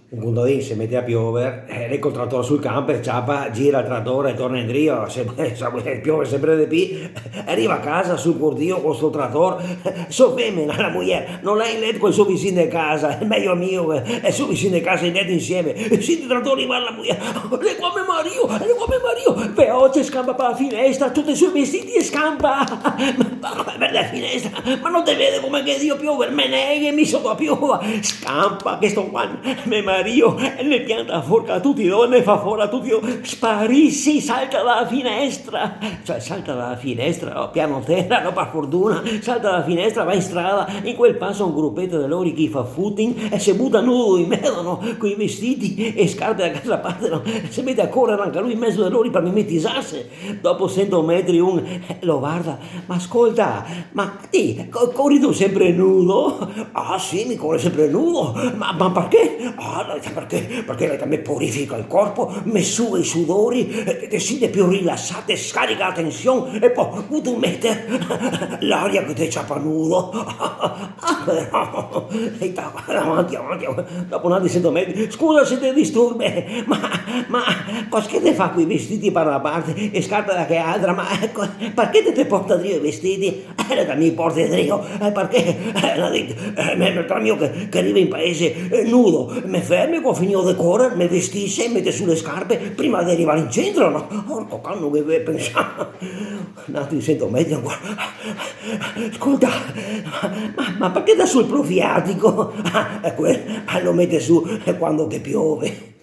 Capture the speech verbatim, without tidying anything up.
Un contadin se mete a piover, eh, el xe col trator sul canpo, ciapa, gira el trator e torna indrio, se, se, piove sempre de pì, e riva a casa sul cortìo co sto trator, so femena, la mujer, no l'è in let col so vicin de casa, el mejo amigo, eh, e so vicin de casa in let insieme, e sente el trator, riva la mujer, "L'è qua me marìo, l'è qua me marìo", veloce, scampa pa la finestra, tuti i so vestiti e scampa, ma, ma, verda la finestra, ma no te vede come che Dio piove, me neghe, mi so da piova, scampa, che sto qua, me marìo, el ne pianta a forca a tuti do, ne fa fora a tuti do, sparisi, salta da la finestra, cioè, salta da la finestra, no, piano tera, no, par fortuna, salta da la finestra, va in strada, in quel pasa un grupeto de lori che i fa footing e se buta nudo in mezo, no, coi vestiti e scarpe da calza parte, no, se mete a corer anca lu in mezo de lori par mimetizarse. Dopo sento metri un, eh, lo varda, "Ma scolta, ma ti, co-, cori tu sempre nudo?" "Ah, sì, mi coro sempre nudo." "Ma, ma parché?" "Ah, no, parché? Parché la me purifica el corpo, me suga i sudori, eh, te, te sente pì rilasà, te scarica la tension, e po', vutu meter l'aria che te ciapa nudo." "Ah, però." E ta-, avanti, avanti, avanti. Dopo un altri sento metri, "Scusa se te disturbe, ma, ma cos'è che te fa coi vestiti par na parte e scarpe da che altra? Ma, eco, parché te, te porta drio i vestiti?" "Eh, no, mi i porto drio, eh, parché, eh, no, digo, eh, me, me, tra mi che, che rivo in paese, eh, nudo, me ferme, co finìo de corer, me vestise, mete su le scarpe, prima de rivar in centro, no?" "Orco can, che ve pensà." Un altri sento metri ancora. "Scolta, ma, ma, ma parché te ga su el profiatico?" "Ah, eh, quel, eh, lo mete su, eh, quando che piove."